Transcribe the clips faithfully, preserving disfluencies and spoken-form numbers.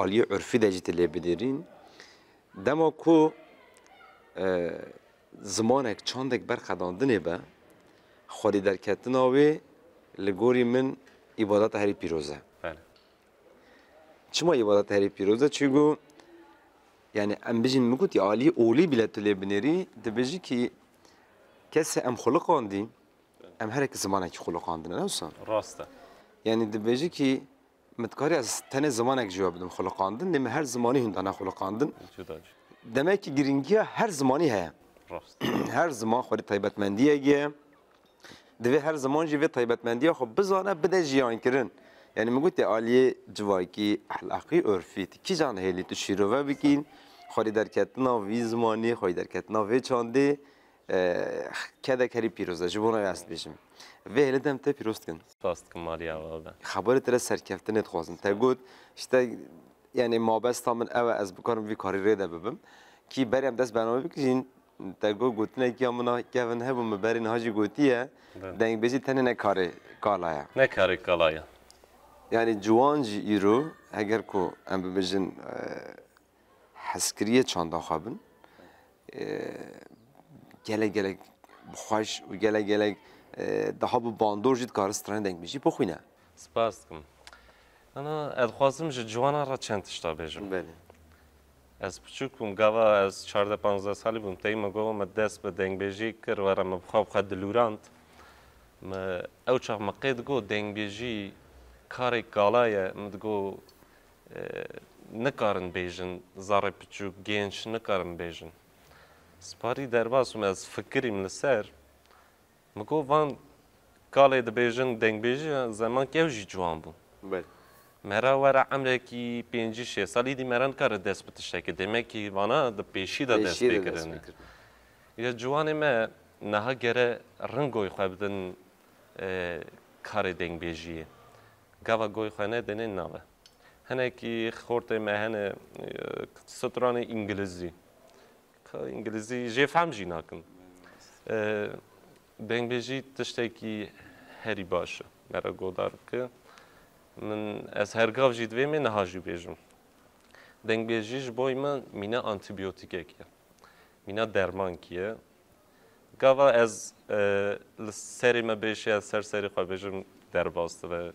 aliyê urfî de jî tu lê binêrîn. Dema ku, e, zimanek, çandek berxedandinê be, xwedî derketina wê li gorî min îbadeta herî pîroz e. Belê. Çima îbadeta herî pîroz e? Çigo, yani em bijîn, min gotî aliyê olî bile tu lê binêrî, dibêjî ki kesê em xuliqandî, em herek zimanekî xuliqandine, ne wisa? Rast e. Yani dibêjî ki min dikarî ez tenê zimanek ji we bidim xuliqandin, lê min her zimanî hûn dane xuliqandin. Cuda cuda. Demek ki girîngiya her zimanî heye. Rast. Her ziman xwedî taybetmendiyek ye. Divê her ziman jî vê taybetmendiya xwe bizane, bide jiyankirin. Yani min gotê aliyê civakî, ehlaqî, urfî, tu kîjan hêlî tu şîrove bikîn, xwedî derketina vî zimanî, xwedî derketina vê çandê, e, kedek herî pîroz e, ji bona wê ez dibêjim. Vê hêlê dem te pîroz dikin. Spas dikim, Mariya Welde. Xeberê te re serkeftinê dixwazim. Te got, işte, yani mabesta min ew e, ez bikarim vî karî rê de bibim. Kî berê em dest bername bikijîn, te got, gotinekî ya min a kevin hebû, min berê niha jî gotiye, Belê. Dengbêjî tenê ne karê kala ye. Ne karê kala ye. Yani ciwan jî îro, heger ku em bibêjin, e, hezkiriyê çanda xwe bin, e, gelek gelek bi xweş û gelek gelek, e, daha bi bandor jî dikare stranê dengbêjî bixwîne. Spas dikim. Ana, ez dixwazim ji ciwanan re çend tişta bêjim. Belê. Ez piçûk bûm, gava ez çardeh panzdeh salî bûm, tey me got, me dest bi dengbêjî kir, were me bi xwe bi xwe dilûrand. Me, ew çax me qê digot, dengbêjî karê kala ye, min digot, e, nikarin bêjin, zarê piçûk, genç nikarin bêjin. Sparî derbas bûm, ez fikirîm li ser. Min got, van kalê dibêjin dengbêjî, zemankî ew jî ciwan bû. Belê. Me re were emrekî pêncî şêst salî dî me re nikare dest bi tiştekê. Demek ki vana di pêşî de dest Pêşî de pê dest kirine. pê kirin. Ya ciwanê me niha gere rin goy xwe bidin, e, karê dengbêjiyê. Gava goy xwe nedinê nabe. Hinekî xortê me hene, e, stranê îngilizî. Ka îngilîzî jê fehm jî nakin. E, dengbêjî tiştekî herî baş e. Me re godar bike. Min, ez her gav jî divêm ê niha jî bêjim. Dengbêjî ji boy min mîna antîbiyotîkekî ye. Mîna dermankî ye. Gava ez, e, li serê me bêşê, ez ser serê xwe bêjim derbas dibe.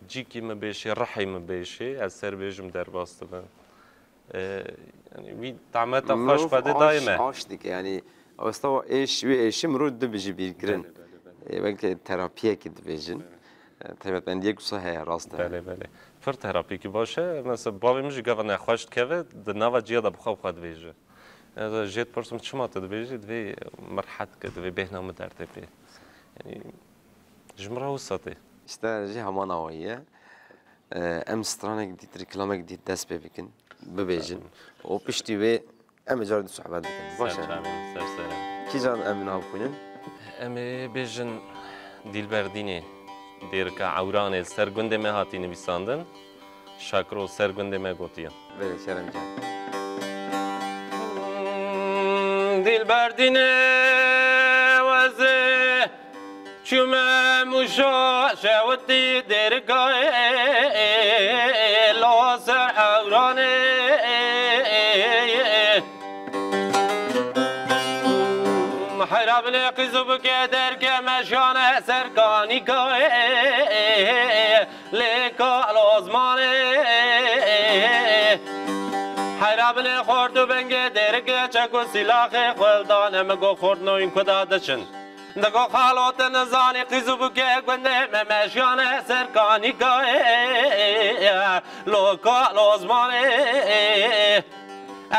Cîkî me bêşê, rihê me bêşê, ez ser bêjim derbas dibe. E, yani wî tameta xweş Mirov xwe dê dayê aş, me. aş dike, yani westa êş, wî êşî mirov dibe ji bîr kirin. Belê, belê, belê. E, belkî terapiyekî dibêjin. Belê. E, taybetmendiyek wisa heye, rast e. Belê, belê. Pir terapiyekî baş e. Mesela bavê min jî gava nexweş dikeve, di nava ciya de bi xwe bi xwe dibêje. Ez jê dipirsim, çima tu dibêjî? Divê min rehet ke, divê bêhna min dertê pê. Yani, ji min re wisa tê. Îşte jî heman awayî ye. Em stranek dît, reklamek dît dest pê bikin, bibêjin. Û piştî wê em ê carê dî sohbet bikin. Baş e? Ser çavê min, ser serê min. Kîjan em niha bixwînin? Em ê bêjin Dîlber Dînê, dêrika Ewranê, ser gundê me hatî nivîsandin. Şakiro ser gundê me gotiye. Belê, Kerem can. Dilber dîne wezê çûme Mûşa şewitî dêrikayê lo ser Ewranê. Heyra bilê qîz û bikê derke meşane ser kanîkayê. Lê kal Osmanê, heyra bilê xort û bengê dêrikê çek û sîlaxê xwildane, min got xort noyîn kuda diçin. Digo xalo te nizanî qîz û bûkê gundê me meşiyane ser kanîkayê. Lo kal Osmanê.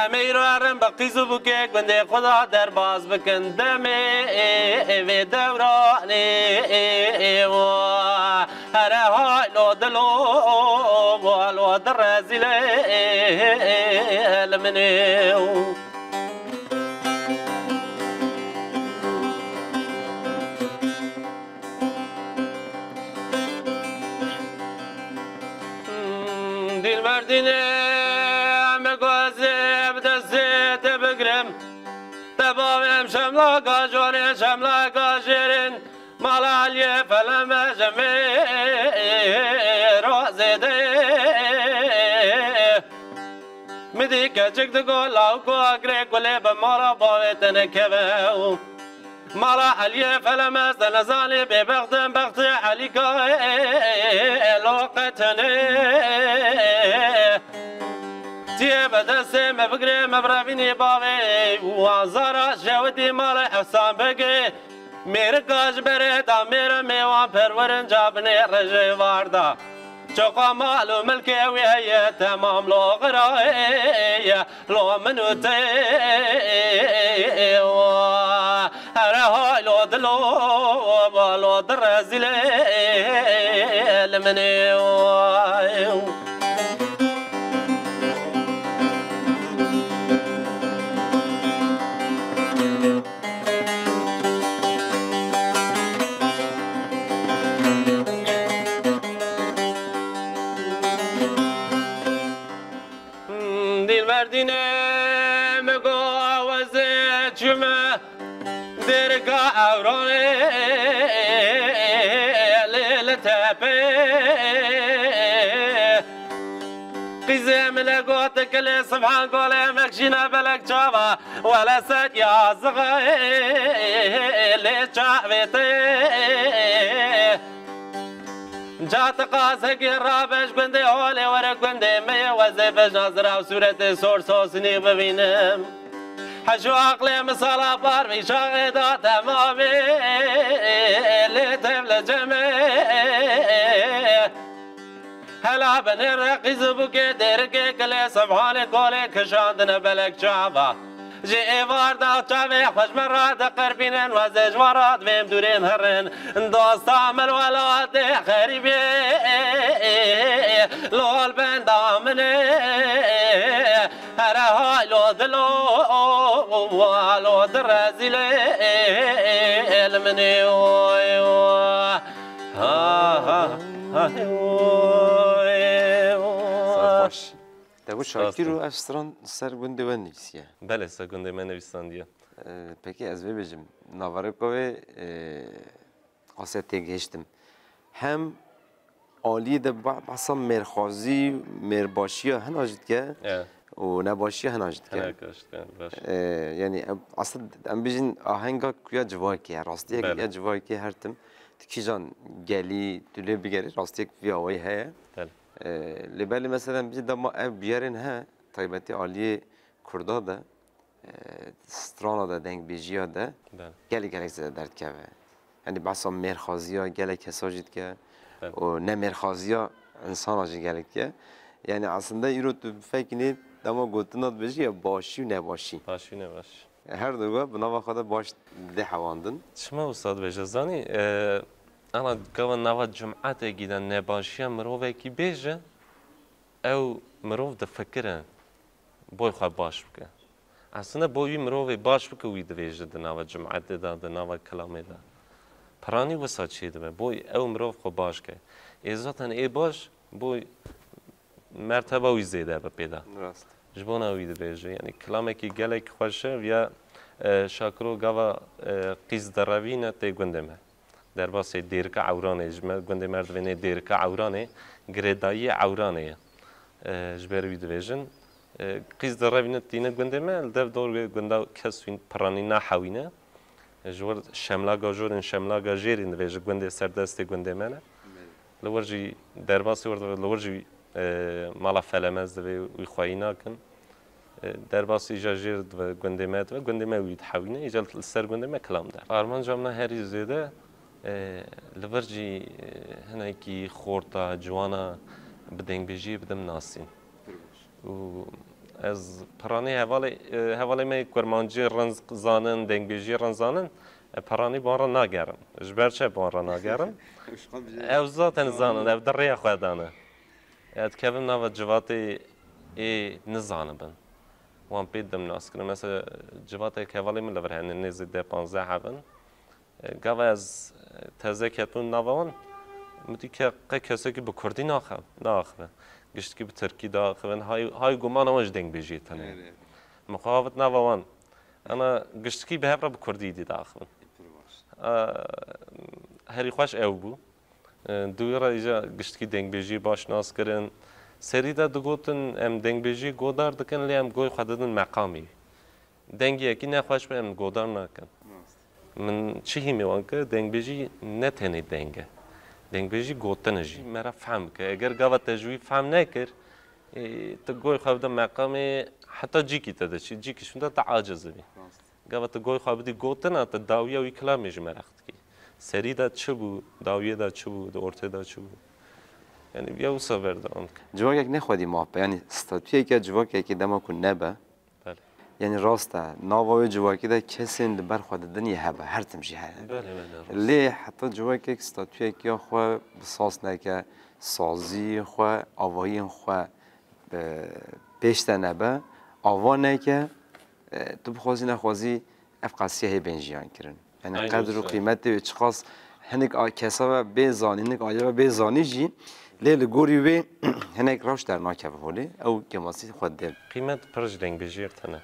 Em ê îro herin bi qîz û bûkê gundê xwe de derbas bikin demê vê dewranê. Here hay lo dilo, lo di rezîlê li min ê. Dîlberdînê, em ê ku ez ê bi destê te bigirim. Te bavê em şemlaka corê, şemlaka jêrên, mala Eliyê feleme jemê razê de. Keçik digo lawko agirê gulê bi mala bavê te nekeve û mala Eliyê felemez de nezanî bêbextin bextê Elîka ê loqetine. Tiyê bi destê me bigirê me birevînî bavê û azara şewitî mala Efsan Begê. Mêrika ji berê da mêre mêwan perwerinca binê rejê varda. Çoqa mal û milkê wî heye temam loxira ye lo min û te. Here hay lo dilo lo di rezîlê li min ê. Dîl verdîne me go aweze çûme derga ewranê lê li tepe. Qîzê min e got kilê sibhan golê mekşîna belek çava wele set yazixê lê çavê te. Ca ti qas hekî rabe ji gundê holê were gundê me ye wezê bejna zira û sûretê sor sosinî bibînim. Heş û aqlê min sala par vî çaxê da temamê lê tev li cem e. Hela binê reqîz û bûkê dêrikê kilê Sebhanê kolê kişandine belek çava. Ji êvar da çavê xwe ji me re diqirbînin, wezê ji wan re divêm dûrêm herin. Dosta min welatê xerîbê lol benda min e. Here hay lo dilo, lo di rezîlê li min ê. Ha, ha, ha. Saz baş. Te got Şakîr û ev stran ser gundê we nivîsiye. Belê, ser gundê me nivîsandiye. Ee, peki ez vê bêjim, navareka wê, e, qasê têgihiştim. Hem aliyê de ba-, behsa mêrxwazî, mêrbaşiya hina jî dike Evet. û nebaşiya hina jî dike. Hina kaş dike, baş. Ee, yani em, aslında em bêjin ahenga kuya civakê, rastiyek Belê. ya civakê her tim. Tu kîjan gelî, tu lê bigerî, rastiyek vî awayî heye. Belê. Ee, lê belê mesela em bêjin dema ev biyerên he, taybetî aliyê Kurda de, e, strana de, dengbêjiya de Belê. gelek gelek zêde derdikeve. Yanî behsa mêrxaziya gelek kesa jî dike Belê. û ne mêrxaziya insana jî gelek dike. Yani aslında îro tu fekinî dema gotina dibêjî ya başî û nebaşî. Başî û nebaşî. Her du bi nava xwe de baş dê hewandin. Çima wisa dibêje? Zanî, e, ana gava nava cematekî de nebaşiya mirovekî bêje, ew mirov difikire. Boy xwe baş bike. Aslında boy wî mirovê baş bike wî divêje di nava cemaetê de, di nava kilamê de. Piranî wisa çêdibe. Boy ew mirov xwe baş ke. Ê zaten ê baş boy merteba wî zêde be pê de. Rast. Ji bona wî dibêje. Yanî kilamekî gelek xweş e. Viya, e, Şakiro gava, e, qîz derevîne tê gundê me. Derbasê Dêrika Ewranê ji me, gundê me re divênê Dêrika Ewranê, girêdayiyê Ewranê ye. E, ji ber wî dibêjin. E, qîz derevîne tîne gundê me, li dev dor wê gunda kes wî piranî nahewîne. E, ji wir Şemlaga Jorên, Şemlaga Jêrîn divêje gundê serdestê gundê me ne. Li wir jî derbasê wir divê, li wir jî, e, mala Felemez divê wî xweyî nakin. E, derbasî îja jêr dibe gundê me dibe, gundê me wî dihewîne, îja li ser gundê me kilam der. Armanca min a herî zêde, e, li vir jî, e, hinekî xorta, ciwana bi dengbêjiyê bidim nasîn. Û ez piranî hevalê, e, hevalê me kurmancî rind zanin, dengbêjiyê rind zanin, e, piranî bi wan re nagerim. Ji ber çi bi wan re nagerim? Ew zaten zanin, ew di rêya xwe dane. Ya dikevin nava civatê ê nizanibin. Wan pê dim nas kirin. Mesela civatek hevalê min li vir hene nêzî deh panzdeh hebin. E, gava ez, e, teze ketbûn nava wan, min dî ke qe kesekî bi kurdî naxe-, naaxive. Giştikî bi tirkî diaxivin. Hay, hay gumana wan ji dengbêjiyê tenê. Erê. Min xwe avit nava wan. Ana giştikî bi hev re bi kurdî dî diaxivin. Pir baş. E, herî xweş ew bû. E, di wî re îca giştikî dengbêjiyê baş nas kirin, Serî de digotin, em dengbêjî godar dikin, lê em goy xwe didin meqamê. Dengê yekî nexweş be, em godar nakin. Min çi hîmê wan kir, dengbêjî ne tenê deng e. Dengbêjî gotin e jî. Me re fehm bike. Eger gava te ji wî fehm nekir, ê, tu goy xwe bide meqamê, heta cîkî te diçî, cîkî şûnde te aciz dibî. Gava tu goy xwe bidî gotina, tu dawiya wî kilamê jî mereq dikî. Serî de çi bû, dawiyê de çi bû, di ortê de çi bû? Yani ya wisa berdewam dike. Civakek ne xwedî maf be, yani statuyeke civakekê dema ku nebe, Belê. Yani rast e, nava wê civakî de kesên li ber xwe didin yê hebe, her tim jî hene. Belê, belê, rast. Lê heta civakek statuyek ya xwe bi saz neke, saziyên xwe, avahiyên xwe, e, pêş de nebe, ava neke, e, tu bixwazî nexwazî ev qasî hê bên jiyan kirin. Yani Aynen qedr û wisa. Qîmetê wê çiqas hinek a-, kesa ve bê zanî, hinek aile ve bê zanî jî, lê li gorî wê hinek rewş dernakeve holê, ew kêmasî xwe didê. Qîmet pir ji dengbêjiyê re tune.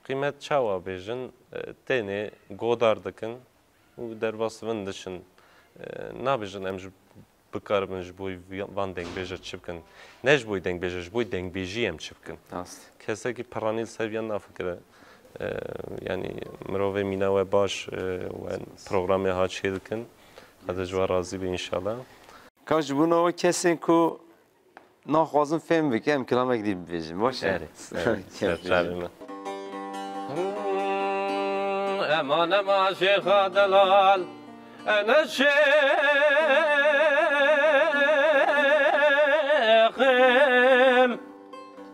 Qîmet çawa bêjin, e, tenê godar dikin û derbas vin diçin. E, nabêjin em ji bikaribin ji bo van dengbêje çi bikin. Ne ji bo dengbêje, ji bo dengbêjiyê em çi bikin. Rast. Kesekî piranî li ser viyan nafikire. E, yani mirovê mîna we baş, e, we programê ha çê dikin. Xwedê ji we razî be înşallah. Ka ji bo nava kesên ku naxwazin fêm bike, em kilamek dî bibêjin. Baş e? Erê, erê. Kêf bêjin. Serçavê me. Eman, eman, şêxa delal, ene şêxim,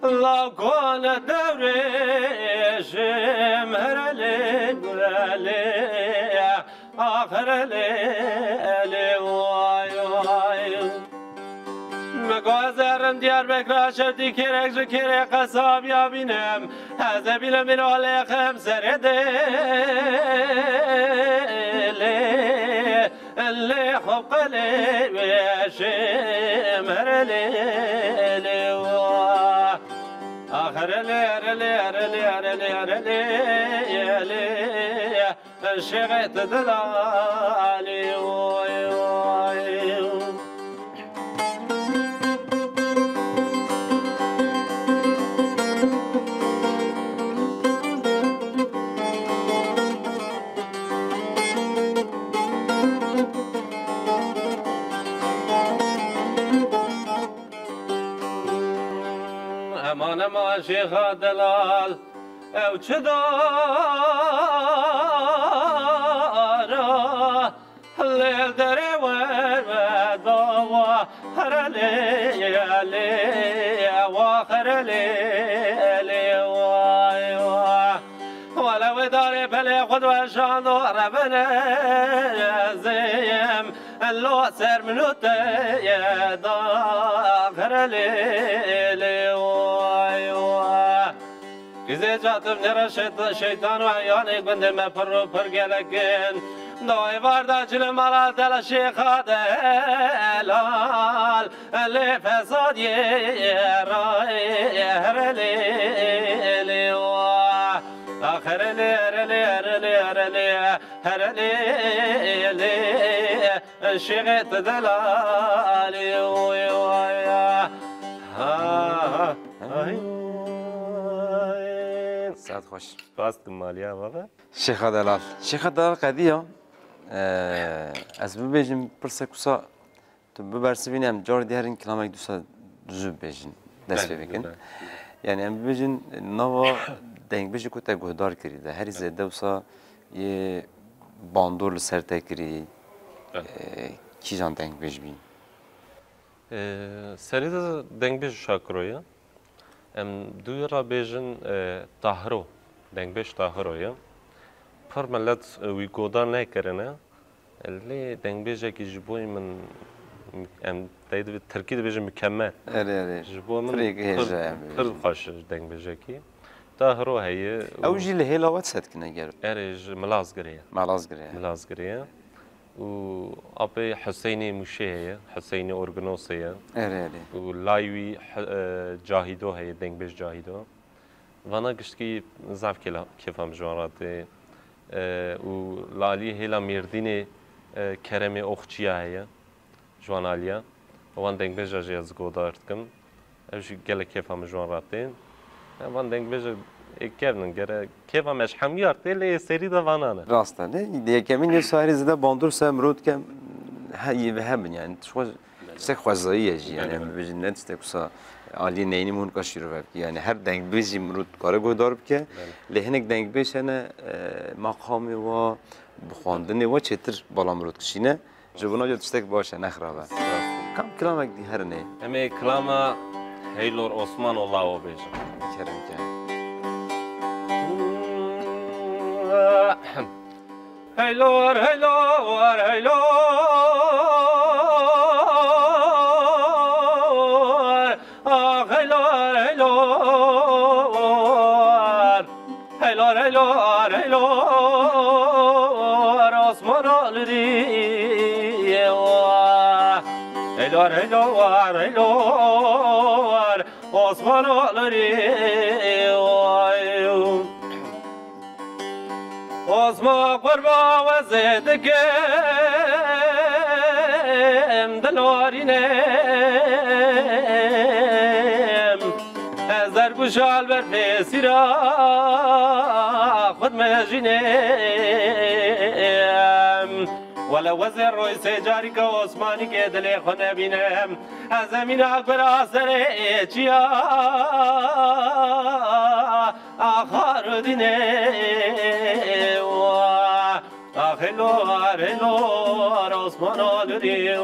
law kone dewrêşim, herelê, herelê. Axir lê, lê, way, way. Min got ez herim Diyarbekira şewtî kêrek ji kêrê qesabiya bînim. Ez ê bînim îro lêxim serê dê lê, lê xwe qelê weşim her lê, lê, wa. Axir lê, lê, lê, lê, lê, lê, lê. Şêxê tu dilalî, oy, oy. Eman, eman, şêxa delal. Ew çi dara lê derê we, we dawa, here lê, lê, wa here lê, lê, way, wa. Wele wê darê pelê xwe diweşando, revine zêm, lo ser min û te ye da, here lê, lê, way, wa. Qîzê catim nêre şeyt-, şeytan û eyanê gundê me pir û pir gelek in. Dawê varda cilê mala dela şêxa delal, lê fesadiyê rayê herelê lê wa. Ax herelê, herelê, herelê, herelê, herelê lê, şêxê tu delalê, oy, oy, ha, ha. Ay. Saet xweş. Spas dikim maliya baba. Şêxa Delal. Şêxa Delal qediya, e, ez bibêjim pirsek wisa tu bibersivînî em carê dî herin kilamek dîsa duzû bibêjin, dest pê Belê, bikin. Belê. Yani em bibêjin nava dengbêjê ku te guhdar kirî de herî zêde wisa yê bandor li ser te kirî, Belê. e, kîjan dengbêj bî? Ee, serî de dengbêj Şakiro ye. Em dû re bêjin, e, Tahiro, dengbêj Tahiro ye. Pir milet, e, wî goda nekirine. Lê dengbêjekî ji bo min, em tey dibê, tirkî dibêjin mükemmel. Erê, erê. Ji bo min Pir pir, hêja ye, pir bêjin. Xweş dengbêjekî. Tahiro heye. Ew jî li hêla we çi dikine gero? Erê, ji Milazgirê ye. Milazgirê ye. Milazgirê ye. Û apê Huseynê Mûşê heye, Huseynê Orginosê ye. Erê, erê. Û lay wî Hu-, e, Cahîdo heye, dengbêj Cahîdo. Vana giştkî zaf kêla-, kêfa min ji wan re tê. E, û li aliyê hêla Mêrdînê, e, Keremê Oxçiya heye, ji wan aliya. Wan dengbêja jî ez godar dikim. Ev jî gelek kêfa min ji wan re tên. Ya van dengbêjê ê kevn in, gere kêfa me ji hemûya re tê, lê ê serî de vanan e. Rast e. Ne, yekemîn yê şairî zêde bandor ser mirov dike, he, yê ve hebin, yani, tiştek xwezayî ye jî, yani, Belê. Em bibêjin ne tiştek wisa aliyê neyînî min ka şîrove bike. Yani, her dengbêjî mirov dikare guhdar bike, Belê. Lê hinek dengbêj hene, e, maqamê wa, bi xwendinê wa çêtir bala mirov dikişîne. Ji bo navê tiştek baş e, ne xirab e. Kam kilamek dî herin ê. Em ê kilama Heylor Osman û Lawo bêjin. Kerem ke. Heylor, heylor, heylor. Ah, heylor, heylor. Heylor, heylor, heylor, Osman Alirî. Heylor, heylor, heylor, Osman Alirî. Osman qurba we zê dikim, dilorînim. Ez dergûşal ber pêsîra xwe dimejînim. Wele wezê roy sê carî ke Osmanî ke dilê xwe nebînim. Ez emîna gura serê çiya axar dîne. Ax hêlor, hêlor, Osman Alirî.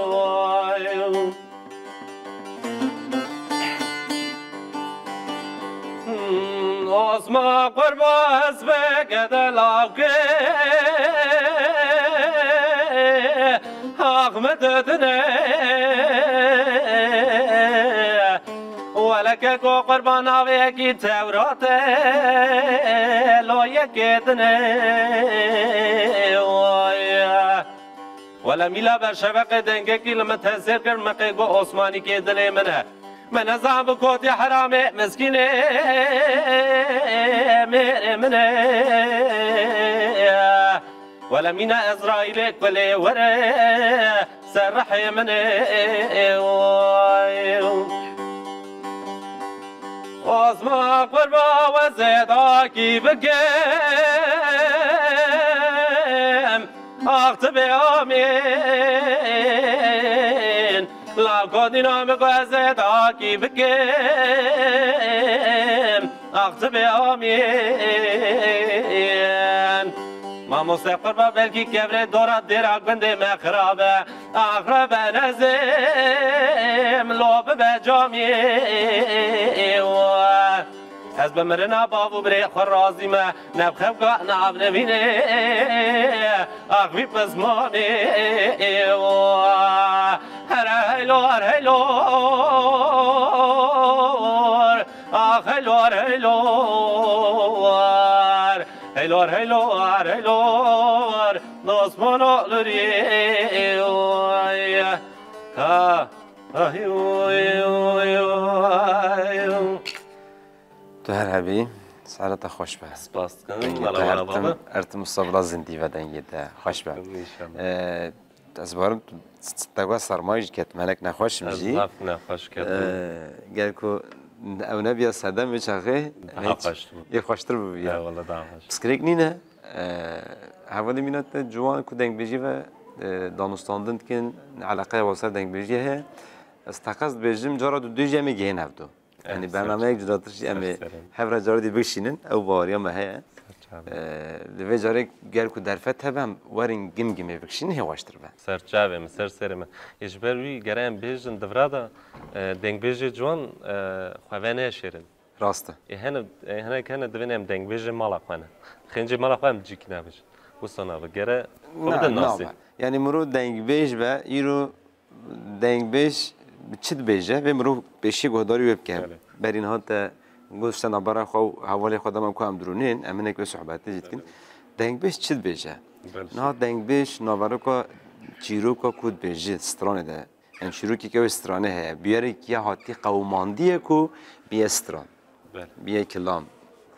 Osma qurba ez be gede lawke Ahmet dine. Wele keko qurban navê yekî Tewrate lo yekê dine. Oy. Wele mîla ber şeveqê dengekî li min tesîr kir, min qê got Osmanî kê dilê min e. Me nezan bi kotî heramê miskînê mêrê min e. Wele mîna Ezraîlê kulê were ser rihê min ê. Osma qurba we zêdakî bikim. Ax tu bê amîn. Law kodîna min ku ez ê dakî bikim. Ax tu bê amîn. Mamoste qurba belkî kevrê dora dêra gundê me xirab e. Ax re be nezêm lo bibe camî. Ez bi mirina bav û birê xwe razî me, ne bi xewka nav nevînê, ax vî pismanê. Here heylor, heylor, ax heylor, heylor. Heylor, heylor, heylor, Osman Alirî. Ha, ha, hi, oy, oy, oy. Tu her hebî, sehra te xweş be. Spas dikim. Dengê te her tim, her tim wisa bila zindî ve dengê te. Xweş be. Ee, ez barim tu te got sermayê jî ket, me hinek nexweş im jî. Ez zaf nexweş ketim. Ee, gel ku ew nebiya sedemê çaxê, Daha hiç xweş bû. Yê xweştir bûbiya. Eyvallah, daha xweş. Pirsgirêk nîne. Ee, hevalê mîna te ciwan ku dengbêjî ve, e, danûstandin dikin, eleqeya wan ser dengbêjiyê heye. Ez teqez dibêjim, cara dûdû jî em ê gihên hevdu. Eh, Yanî ser bernameyek cudatir jî em ê ser serê. Hev re cara dî bikişînin, ew baweriya me heye. Ser çavê. Ee, li vê carê gel ku derfet hebe em werin gim gimê bikişînin hê xweştir be. Ser çavê min, ser serê min. Ê ji ber wî gere em bêjin di vira de, e, dengbêjê ciwan, e, xwe veneşêrin. Rast e. Ê hene, ê hinek hene divên em dengbêjê mala xwe ne. Xêncê mala xwe em cîkî nabêjin. Wisa nabe. Gere xwe Na, bidin nasê. Nabe. Yanî mirov dengbêj be, îro dengbêj bi çi dibêje? Vê mirov pêşî guhdarî wê bike. Belê. Berî niha te got işte navbera xwe û hevalê xwe dema ku em dirûnên, em hinek wê sohbetê jî dikin. Belê. Dengbêj çi dibêje? Belê. Niha dengbêj naveroka çîroka ku dibêjî stranê de. Em çîrokeke wê stranê heye. Bûyerek ya hatî qewimandî ye ku bîye stran. Belê. Bîye kilam.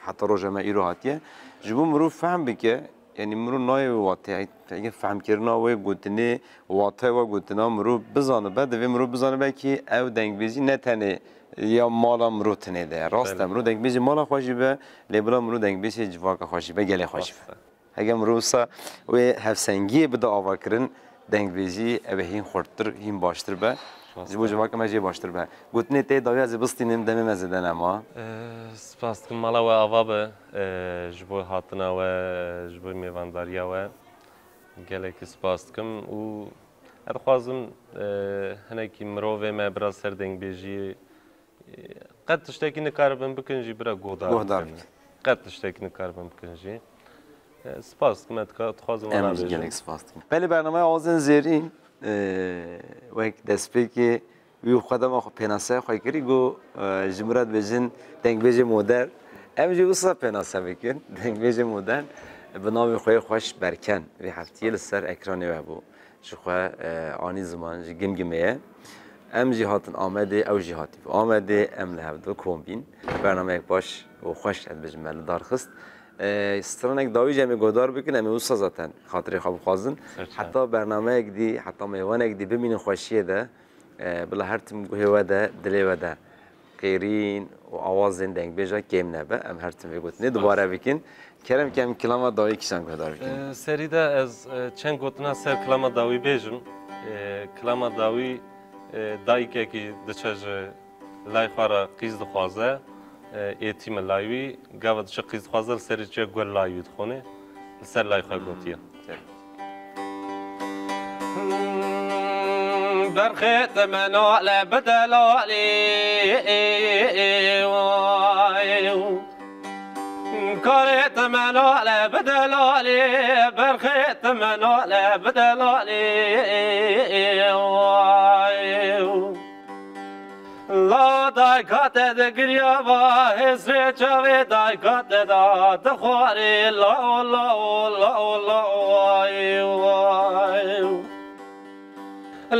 Heta roja me îro hatiye. Ji bo mirov fehm bike, Yanî mirov nayê wê wateyê, eger fehmkirina wê gotinê, wateyê wê gotina mirov bizanibe, divê mirov bizanibe kî ew dengbêjî ne tenê ya mala mirov tinê de ye. Rast e, Belê. Mirov dengbêjê mala xwe jî be, lê bila mirov dengbêjê civaka xwe jî be, gelê xwe jî be. Rast e. Heke mirov wisa wê hevsengiyê bide avakirin, dengbêjî ew ê hîn xurttir, hîn baştir be. Rast Ji bo e. civaka me jê baştir be. Gotinê tê dawî ez ê bistînim, demê me zêde nema. Ee, spas dikim mala we ava be, ee, ji bo hatina we, ji bo mêvandariya we. Gelekî spas dikim û ez dixwazim, ee, hinekî mirovê me biraz ser dengbêjiyê, ee, qet tiştekî nikaribin bikin jî bira guhdar Guhdar bikin. bikin. Qet tiştekî nikaribin bikin jî. Ee, spas dikim, ez dika-, dixwazim Em ana jî bêjim. gelek spas dikim. Belê bernameya Awazên Zêrîn, ee, wek destpêkê wî û xwe dema xwe pênase xwe kirî, got, e, ji min re dibêjin dengbêjê modern. Em jî wisa pênase bikin, dengbêjê modern. Bi navê xwe yê xweş Berken vê heftiyê li ser ekranê we bû. Ji xwe, e, anî ziman, ji Gimgimê ye. Em jî hatin Amedê, ew jî hatî Amedê, em li hevdu kom bîn. Bernameyek baş û xweş, ez dibêjim, me li dar xist. E, stranek dawî jî em ê guhdar bikin, em ê wisa zaten xatirê xwe bixwazin. Serçe. Heta bernameyek dî, heta mêvanek dî bimînin xweşiyê de. E, bila her tim guhê we de, dilê we de xêrîn û awazên dengbêja kêm nebe. Em her tim vê gotinê dubare bikin. Kerem ke em kilama dawî kîjan guhdar bikin? E, serî de ez, e, çend gotina ser kilama dawî bêjim. E, kilama dawî, e, dayikekî diçe ji lay xwe re qîz dixwaze, e, êtî me lay wî, gava diçe qîz dixwaze, li serê çiya guh lay wî dixwîne, li ser lay xwe gotiye. Berxê te me nale bi delalê, karê te me nale bi delalê, berxê te me nale bi delalê. La dayka te digiriya va, hêsrê çavê dayka te da dixwarê, lao, lao, lao, lao, ay, ay.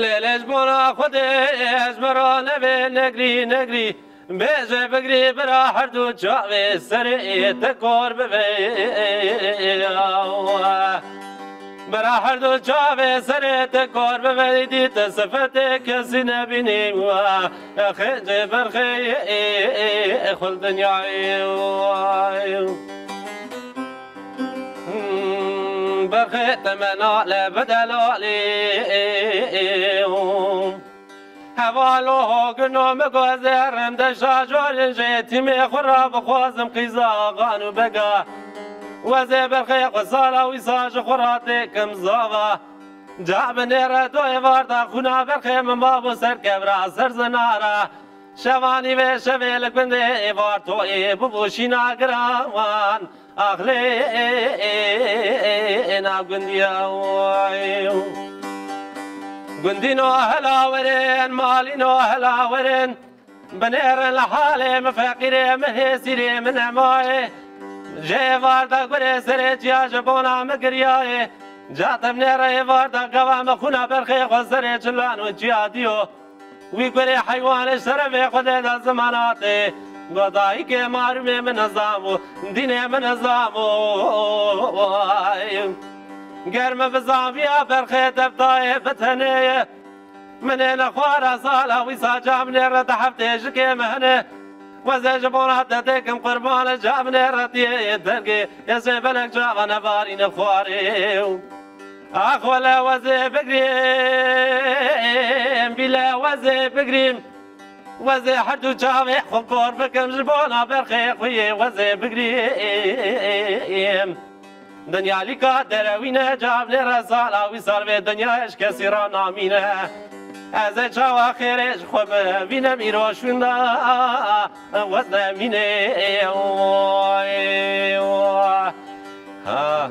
Lê lê ji bona Xwedê ji me re nevê negrî, negrî, bêje bigirî bira herdu çavê serê te kor bibe. Bira herdu çavê serê te kor bibe, dî te sifetê kesî nebînî. Xêncê berxê xul dinyayê. Berxê te me nale bi delalê. Hevalo hogino mi gozerim de şajorin jê tîmê xwe ra bixwazim qîza xan û bega. Wezê berxê xwe sala wî sa ji xwe ra têkim zava. Ca binêre do êvar da xûna berxê min mabû ser kevra ser zinara. Şevanî vê şevê li gundê êvar to ê bibû şîna girawan. Axlê êna gundiya. Gundîno hela werin, malîno hela werin. Binêrin li halê min feqîrê min hêsîrê min nemayê. Ji êvar da gurê serê çiya ji bona min giryayê. Ca te binêre êvar da gava min xûna berxê xwe serê çilan û çiya diyo. Wî gurê heywanê şerefê Xwedê da zimanatê. Go dayikê marûmê min nizam û dînê min nizam û. Ger min bizanviya berxê deftayê bi tenê ye. Min ê nexwara sala wî sa camnê re di heftê jikê min hene. Wezê ji bona te têkim qurban e camnê re tiyê dergê. Êzê belek cava nebarîne xwarê. Ax wele wezê bigrîm, bîle wezê bigrîm. Wezê her du çavê xwe kor bikim ji bona berxê xwe yê wezê bigrîm. Dinya lîka derewîne, cavnê re sala wî sal vê dinyayê ji kesî re namîne. Ez ê çawa xêrê ji xwe bivînim îro şûnda wez nemîne. Ha.